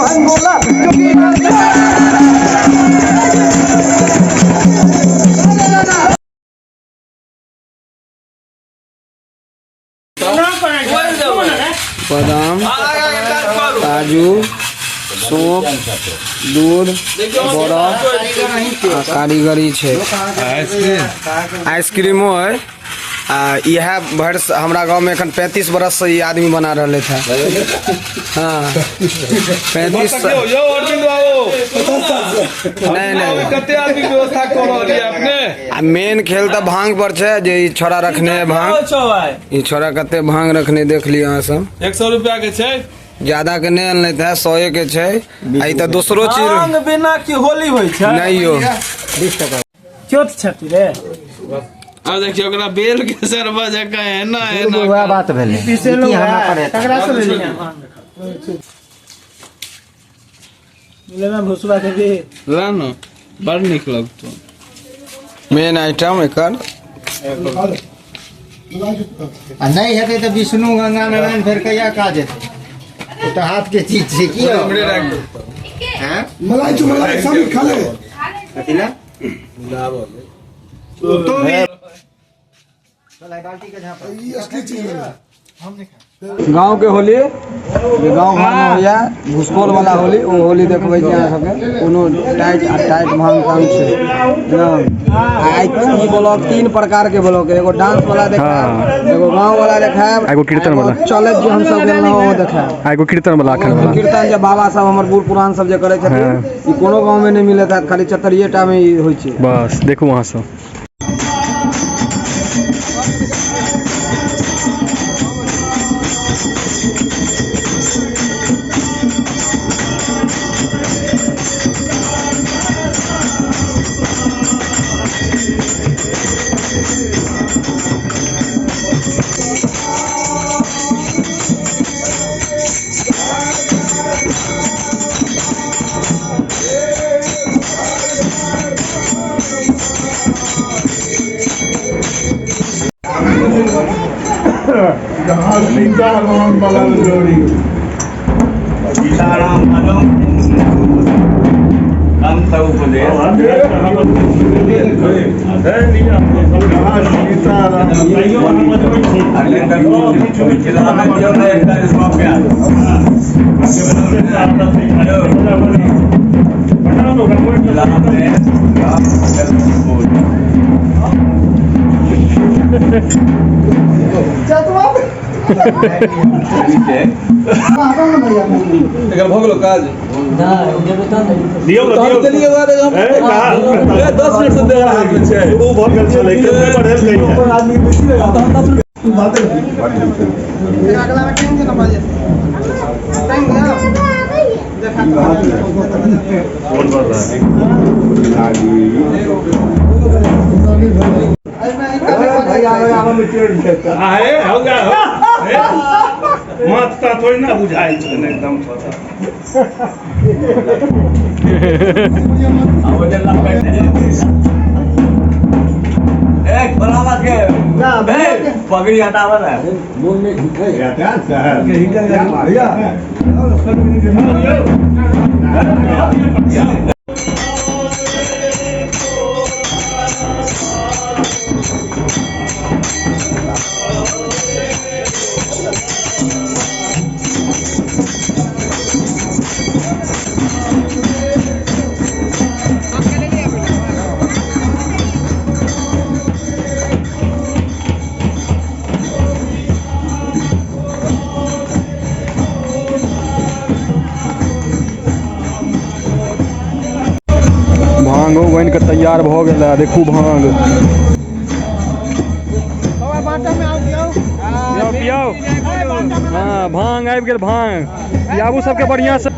भांग गोला जोगी। बादाम, काजू, सौंफ, दूध, बड़ा आ कारीगरी छै। आइसक्रीमो है। आ इएह भरि हमरा गाँवमे एखन 35 बरस से ई आदमी बना रहले था। हाँ, 35। यौ अरविंद बाबू। नहीं नहीं। कते आदमी व्यवस्था कऽ रहल यऽ अपने? आ मेन खेल तऽ भांग पर छै, जे ई छोड़ा रखने है भांग। ई छोड़ा कते भांग रखने, देख लियौ अहाँ सब। 100 रुपया के छै। ज्यादा के नहि अनलै तऽ 100 के छै। आ ई तऽ दोसरो चीज। भांग बिना की होली होइ छै? नहि यौ। चोट छथि रे। आब देखियौ, ओकरा बेल के शरबत जकाँ एना एना। वएह बात भेलै। पिसेलहुँ। की हमरा पर हेतै? तकरा से लेलियै भांग। लेबै भुसबा के भी। ला न, बड़ नीक लगतौ। मेन आइटम एकर। आ नहि हेतै तऽ विष्णु, गंगा, नारायण फेर कहिया काज हेतै? ओ तऽ हाथ के चीज छै की हौ? हैं? मलाई चु मलाई सब खा ले। कथी ला? तो भी बाल्टी के झाँप। ई असली चीज है। गाँव के होली जे गाँव घर में होइया, भुसकोल वाला होली, ओ होली देखबै छी अहाँ सबके। कोनो टाइट आ टाइट भांग तांग छै एकदम। आइ ई ब्लॉग तीन प्रकार के ब्लॉग है। एगो डांस वाला देखायब, एगो गाँव वाला देखायब, एगो कीर्तन वाला। चलैत जे हमसब गेल रहौं ओ देखायब। आ एगो कीर्तन वाला अखन वाला। कीर्तन जे बाबा सब, हमर बूढ़ पुरान सब जे करै छथिन, ई कोनो गाँव में नहि मिलत हैत, खाली चतरिये टा में ई होइ छै। बस देखू अहाँ सब। सीताराम बलम जोड़ी। सीताराम मलम कंस उपदेश। सीताराम। मिथिलामे दियौ ने एकटा सबके। मिथिलामे राम जन्मभूमि। एकर भऽ गेलो काज। दियौ ने, दियौ। चलिए, 10 मिनट से देर हाथ में छै। ओ भऽ गेल छलै, कते बढ़ेलकै? अगला में टाइम देना पड़ जेतै, टाइम देखा। फोन पर रहा। आहे हो गया हो। माथ ता थोड़ी ना बुझाइ छै ने एकदम छोटा। आ ओ जे लपटि एक बराबर के ए, पगड़ी हटाबऽ ने। भांगो बनि कऽ तैयार भऽ गेल है, देखू भांग। पियाउ पियाउ। हाँ, भांग आबि गेल, भांग पियाबू सबके बढ़िया से।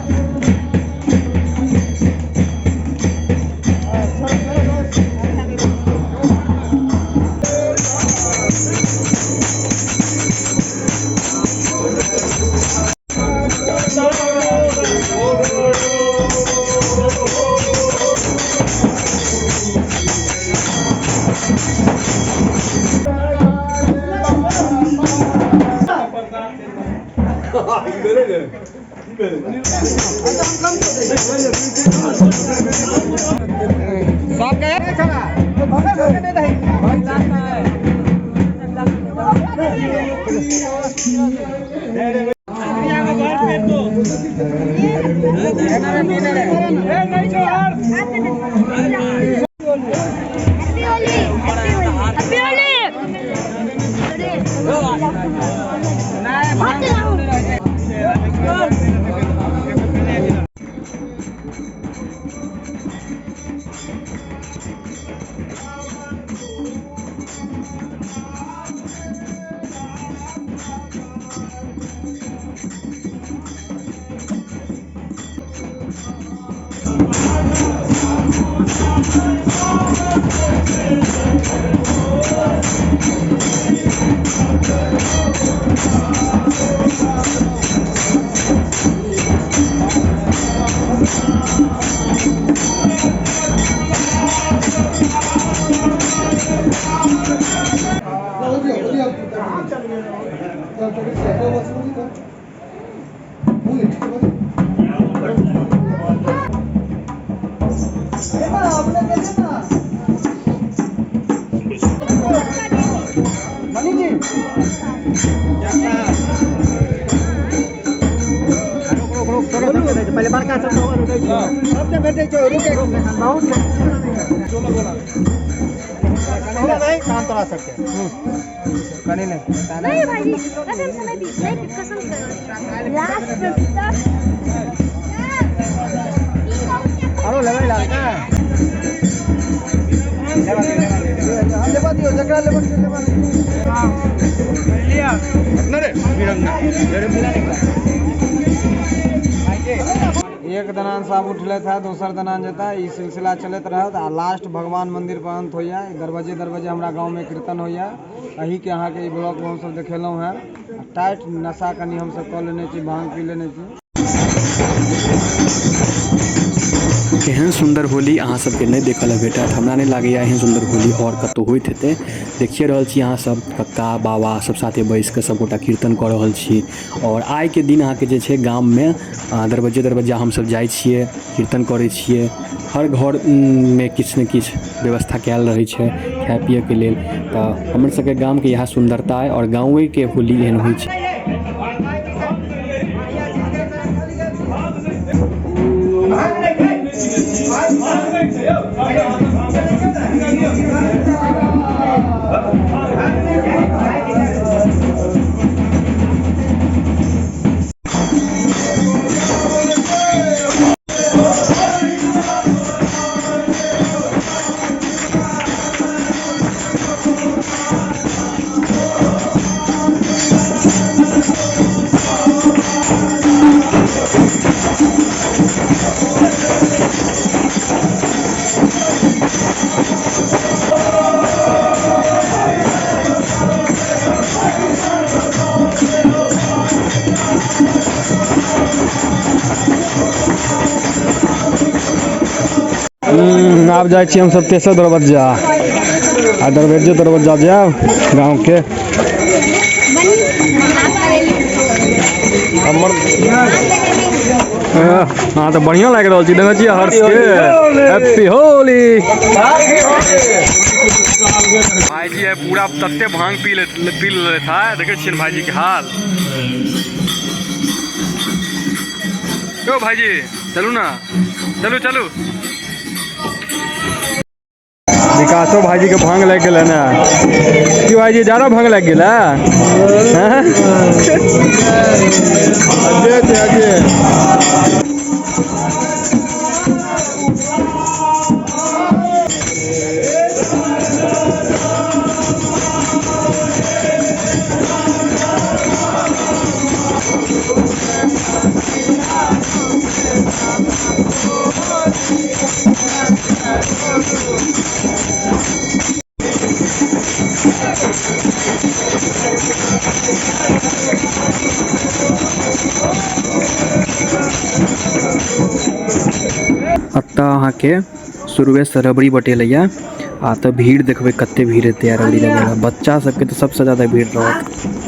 Happy Holi, happy Holi, happy Holi. पहिले बड़का सब सबके भेटै छै, रुकै बहुत काम तोरा सबके कनी नहि। नहीं भाई, कसम से नहीं पी, नहीं पी, कसम से। लास्ट तक। आरो लेबै लागै। लेबा दियौ, जकरा लेबै से लेबा। एक दनान साहब उठले था, दोसर दनान जेता, ई सिलसिला चलैत रहत आ लास्ट भगवान मंदिर पर अंत होइया। दरवाजे दरवाजे हमरा गाँव में कीर्तन होइया। अही के अहाँके ई ब्लॉग में हमसब देखेलहुँ हेँ। टाइट नशा कनी हमसब कऽ लेने छी, भांग पी लेने छी। एहन सुन्दर होली अहाँ सबके नहि देखल लए भेटत। हमरा नहि लागैए एहन सुन्दर होली आओर कतहु होइत हेतै। देखिए रहल छी अहाँ सब, कक्का बाबा सब साथे बैस कऽ सबगोटा कीर्तन कऽ रहल छी। आओर आइके दिन अहाँके जे छै गाममे दरवज्जे दरवज्जा हमसब जाइ छियै, कीर्तन करै छियै। हर घर मे किछु ने किछु व्यवस्था कयल रहै छै खाय पियैके लेल। तऽ हमर सबके गामके इएह सुन्दरता अइ आओर गाँवेके होली एहन होइ छै। आब जाइ छी हमसब तेसर दरवज्जा आ दरवज्जे दरवज्जा जायब गाँव के। हमर हाँ तऽ बढ़िआँ लागि रहल छी, देखै छियै हर्ष के। हैप्पी होली। भाईजी है पूरा तते भांग पी ले था, देखै छियनि भाईजी के हाल। यौ भाईजी चलू ना, चलू चलू। विकासो भाईजी के भांग लागि गेलै ने। की भाईजी ज्यादा भांग लागि गेलै? एतऽ अहाँके शुरुएसँ रबड़ी बटेलैया आ तऽ भीड़ देखबै कते भीड़ हेतै रबड़ी लगेला। बच्चा सबके तऽ सबसँ ज्यादा भीड़ रहत।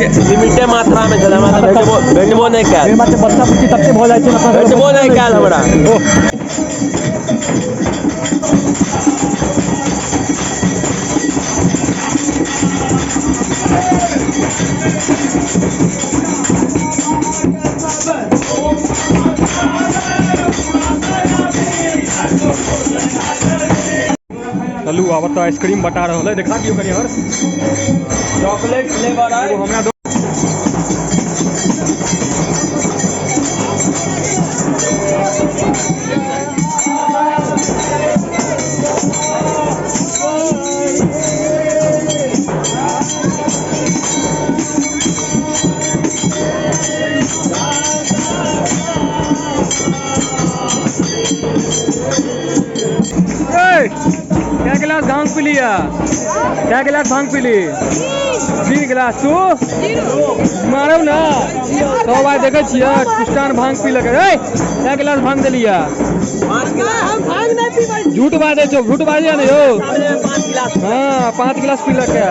लिमिटे मात्रा में छलै, हमरा तऽ भेटबो नहि कयल। बच्चा बुच्ची तते भऽ जाइ छै ने, भेटबो नहि कयल हमरा। चलू आब तऽ आइसक्रीम बटा रहल है, देखा दियौ कनि हर्ष। चॉकलेट फ्लेवर है। एगो हमरा दो। ए, क्या गिलास भांग पी लिया? क्या गिलास भांग पी ली? 3 गिलास। तू मारौ ना सब आइ देखै छियै कृष्णान भांग पी लगे। ए, क्या गिलास भांग देलिया? झूठ बाजै छौ, झूठ बाजै ने यौ। हाँ, 5 गिलास पी लके।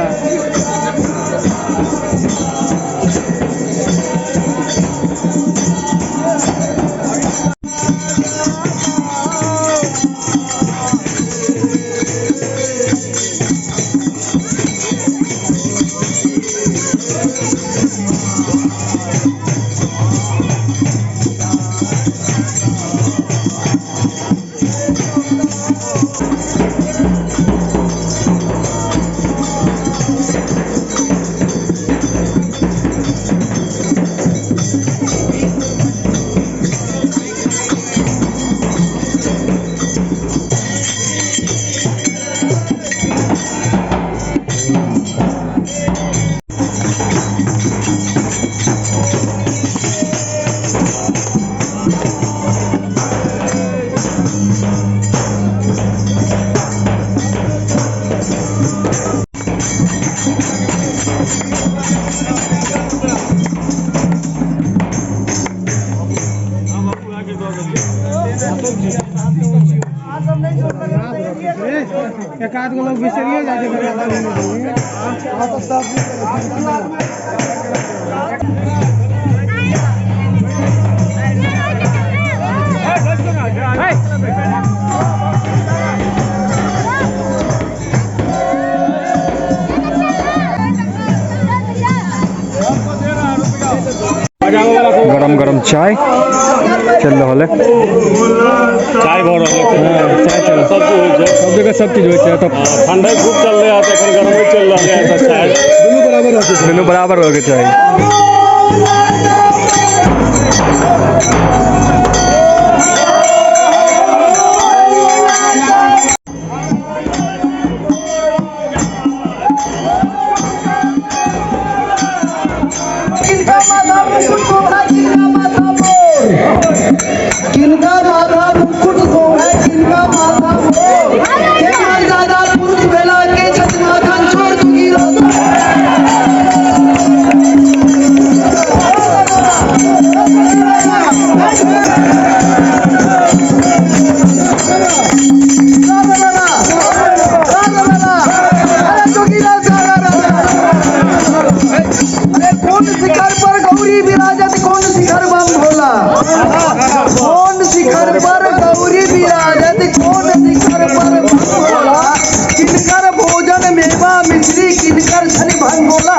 एक आध गो लोग बिसरिए जाइ छै। गरम गरम चाय चल रहल है। चाय भऽ रहल है। चाय चल सब चीज होइ छै, सब जगह सब चीज होइ छै। तऽ ठंडा खूब चललै है, तऽ एखन गरमे चलि रहलै है, तऽ चाय दुनू बराबर रहके चाही। किनका माथा मुकुट शोभा, किनका माथा मोर? किनका माथा मुकुट शोभा, किनका माथा मोर? के मर्यादा पुरुष भेला, के छथि माखन चोर? दुगी अरे कौन शिखर पर गौरी विराजत, कौन शिखर बम भोला? कौन शिखर पर गौरी विराजत, कौन शिखर पर बम भोला? किनकर भोजन मेवा मिश्री, किनकर छनि भंगोला?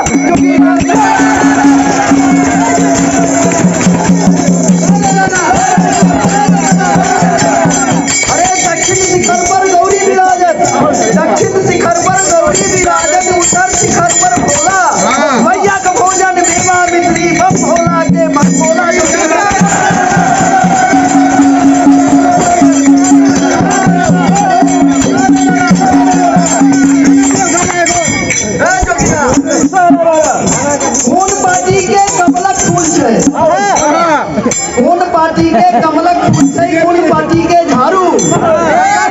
अरे दक्षिण शिखर पर गौरी विराजत, दक्षिण शिखर पर गौरी विराजत, उत्तर शिखर पर भोला। भैया का भोजन मेवा मिश्री, बम भोला के भंगोला। कोन पार्टी के कमलक फूल छै? कोन पार्टी के कमलक फूल छै, कोन पार्टी के झाड़ू?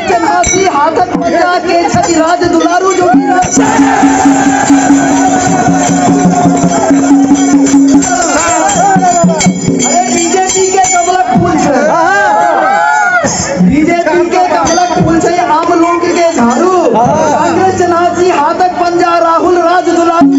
चन्हासी हाथक पंजा के छथि राज दुलारू। जोगी अरे बीजेपी के कमलक फूल छै, बीजेपी के कमलक फूल छै, आम लोग के झाड़ू। कांग्रेस चन्हासी हाथक पंजा, राहुल राज दुलारू।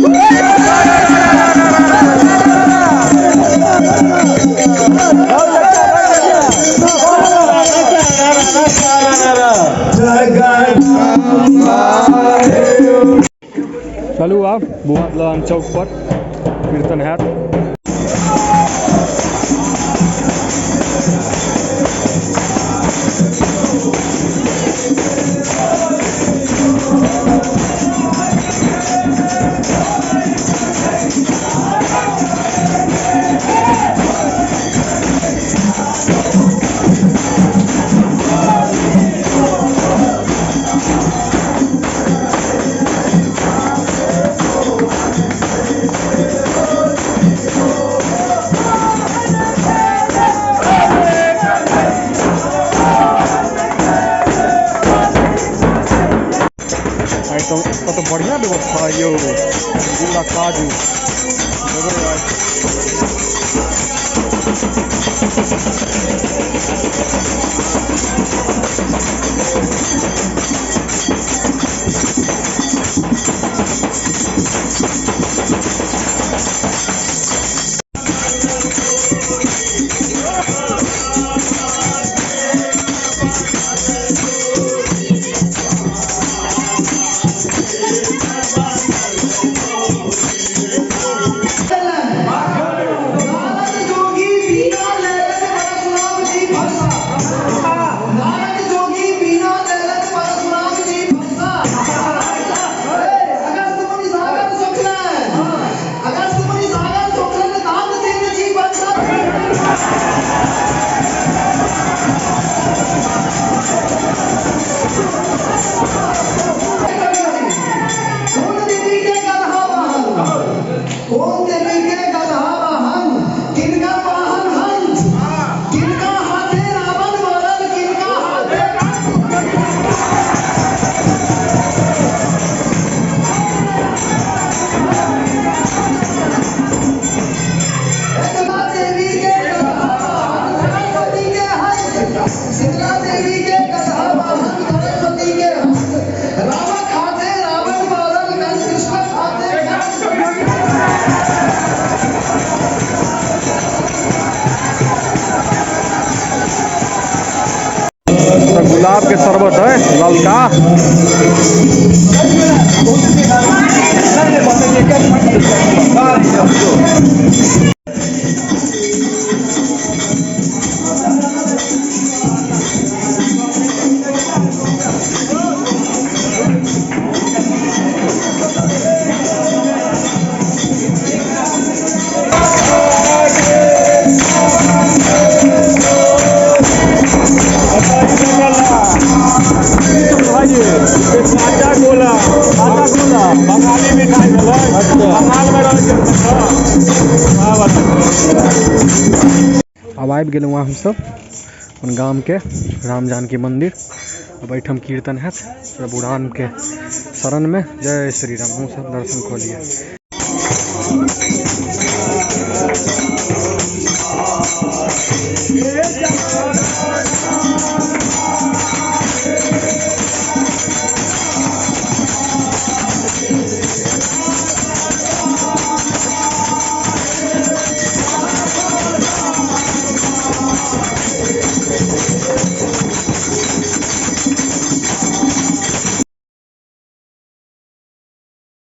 चलू आब बुआ दलान चौक पर कीर्तन हैत। तो बढ़िया व्यवस्था है यो, पूरा काजू गुलाब के शरबत है ललका। आटा गोला, आटा गोला बंगाली मिठाई भेलै, बंगाल में रहै छै। अब आबि गेलहुँ हमसब अपन गामके राम जानकी मंदिर। अब एहिठाम कीर्तन हैत प्रभु राम के शरण में। जय श्री राम। हम सब दर्शन कऽ लिअ।